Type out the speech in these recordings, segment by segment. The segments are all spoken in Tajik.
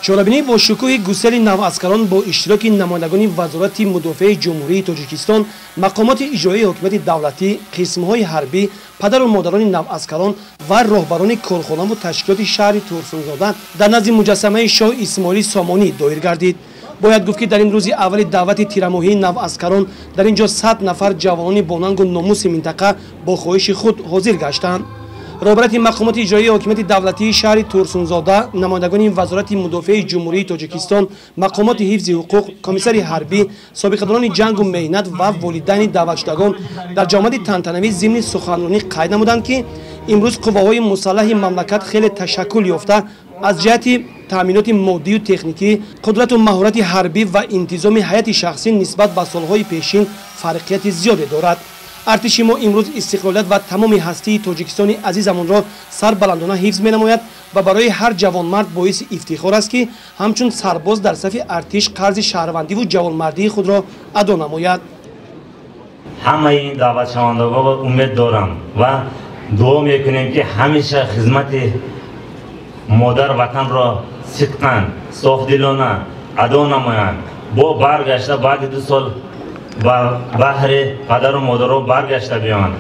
Чорабинӣ бо шукӯҳи гусели наваскарон бо иштироки намояндагони Вазорати мудофиаи Ҷумҳурии Тоҷикистон, мақомоти иҷроии ҳокимияти давлатӣ, қисмҳои ҳарбӣ, падару модарони наваскарон ва роҳбарони корхонаву ташкилоти шаҳри Турсунзода дар назди муҷассамаи шоҳ Исмоили Сомонӣ доир гардид. Бояд гуфт, ки дар ин рӯзи аввали даъвати тирамоҳии наваскарон дар ин ҷо 100 нафар ҷавонони бонангу номуси минтақа бо хоҳиши худ ҳозир гаштанд. Роҳбарияти мақомоти иҷроии ҳокимияти давлатии шаҳри Турсунзода, намояндагони Вазорати мудофиаи Ҷумҳурии Тоҷикистон, мақомоти ҳифзи ҳуқуқ, комиссари ҳарбӣ, собиқадорони ҷангу меҳнат ва волидайни даъватшудагон дар ҷамоати тантанавӣ зимни суханронӣ қайд намуданд, ки имрӯз қувваҳои мусаллаҳи мамлакат хеле ташаккул ёфта, аз ҷиҳати таъминоти моддию техникӣ, қудрату маҳорати ҳарбӣ ва интизоми ҳайати шахсӣ нисбат ба солҳои пешин фарқияти зиёде дорад. Артиши мо имрӯз истиқлолият ва тамоми ҳастии Тоҷикистони азизамонро сарбаландона ҳифз менамояд ва барои ҳар ҷавонмард боиси ифтихор аст, ки ҳамчун сарбоз дар сафи артиш қарзи шаҳрвандиву ҷавонмардии худро адо намояд. Ҳамаи ин даъватшавандагонро умед дорам ва дуо мекунем, ки ҳамеша хизмати модар ватанро сидқан, софдилона адо намоянд, бо баргашта баъди 2 сол ба баҳри падару модаро баргашта биёнд.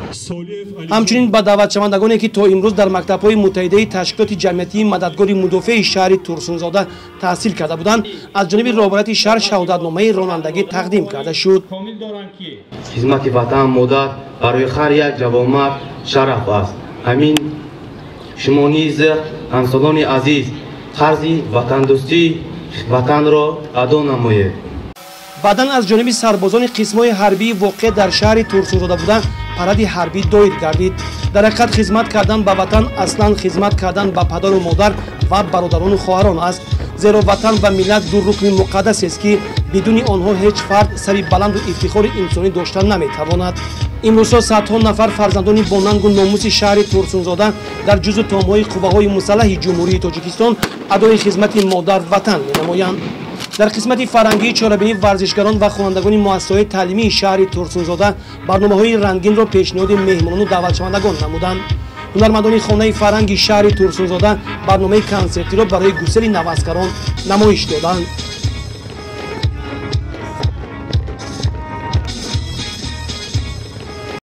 Ҳамчунин ба даъватшавандагоне, ки то имрӯз дар мактабҳои муттаҳидаи ташкилоти ҷамъиятии мададгори мудофиаи шаҳри Турсунзода таҳсил карда буданд, аз ҷониби роҳбарияти шаҳр шаҳодатномаи ронандагӣ тақдим карда шуд. Хизмати ватан модар барои ҳар як ҷавонмард шараф аст. Ҳамин шумо низ, ҳамсолони азиз, қарзи ватандӯстии ватанро адо намоед. Баъдан аз ҷониби сарбозони қисмҳои ҳарбии воқеъ дар шаҳри Турсунзода буда паради ҳарбӣ доир гардид. Дар ҳақиқат, хизмат кардан ба ватан аслан хизмат кардан ба падару модар ва бародарону хоҳарон аст, зеро ватан ва миллат ду рукни муқаддасест, ки бидуни онҳо ҳеҷ фард сари баланду ифтихори инсонӣ дошта наметавонад. Имрӯзҳо садҳо нафар фарзандони бонангу номуси шаҳри Турсунзода дар ҷузу томҳои қувваҳои мусаллаҳи Ҷумҳурии Тоҷикистон адои хизмати модар ватан менамоянд. Дар қисмати фарҳангии чорабинӣ варзишгарон ва хонандагони муассисаҳои таълимии шаҳри Турсунзода барномаҳои рангинро пешниҳоди меҳмонону даъватшавандагон намуданд. Ҳунармандони хонаи фарҳанги шаҳри Турсунзода барномаи консертиро барои гусели наваскарон намоиш доданд.